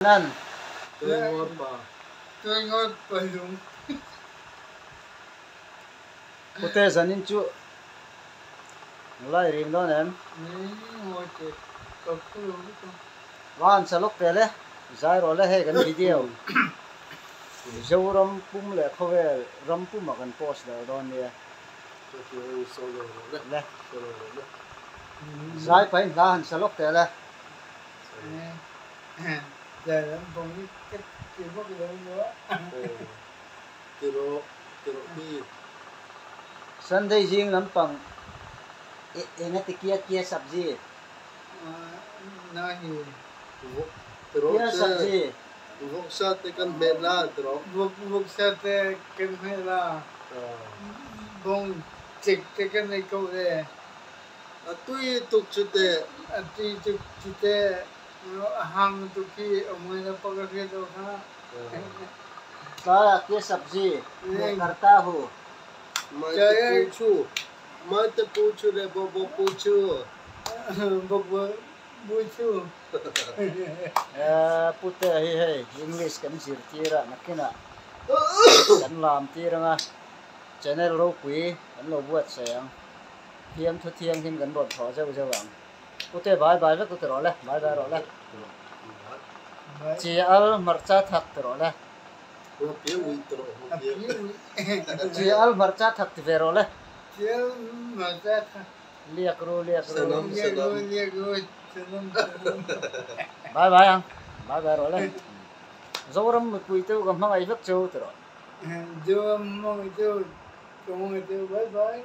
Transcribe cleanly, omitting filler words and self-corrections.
Nan. Tuaingawt pa. Tuaingawt pa lung. Pute zanin chu nula i rim dawn em? Van salawk tel e, zai rawh le hei kan video Zoram pum leh khawvel ram pumah kan post darh dawn nia. Le. Zai pahin hla han salawk tel e. Sunday zing lampang engati kia kia sabzi? Kia sabzi? A tui tuk chu teh. A tui tuk chu teh. A hang tuk hi a mui na pak a hriat lo kha. Tlai ah kia sabzi hmeh karta hu. Mai te pu chu. Mai te pu chu le bo bo pu chu. Bo bo bu chu. Pute hi hei English kan zirtir a nakinah kan lam tir anga channel ropui kan lo buatsaih ang. Thiamthu thianghlim kan rawn thawh zeuh zeuh ang. Pute bai bai vek u ti rawh le, bai bai rawh le. Chi al hmarcha thak ti rawh le. Chi al hmarcha thak ti ve rawh le. Liak ru liak ru. Bai bai ang, bai bai rawh le. Zoram mipui te u ka hmangaih vek cheu ti rawh. Zoram hmangaih cheu, ka hmangaih cheu, bai bai.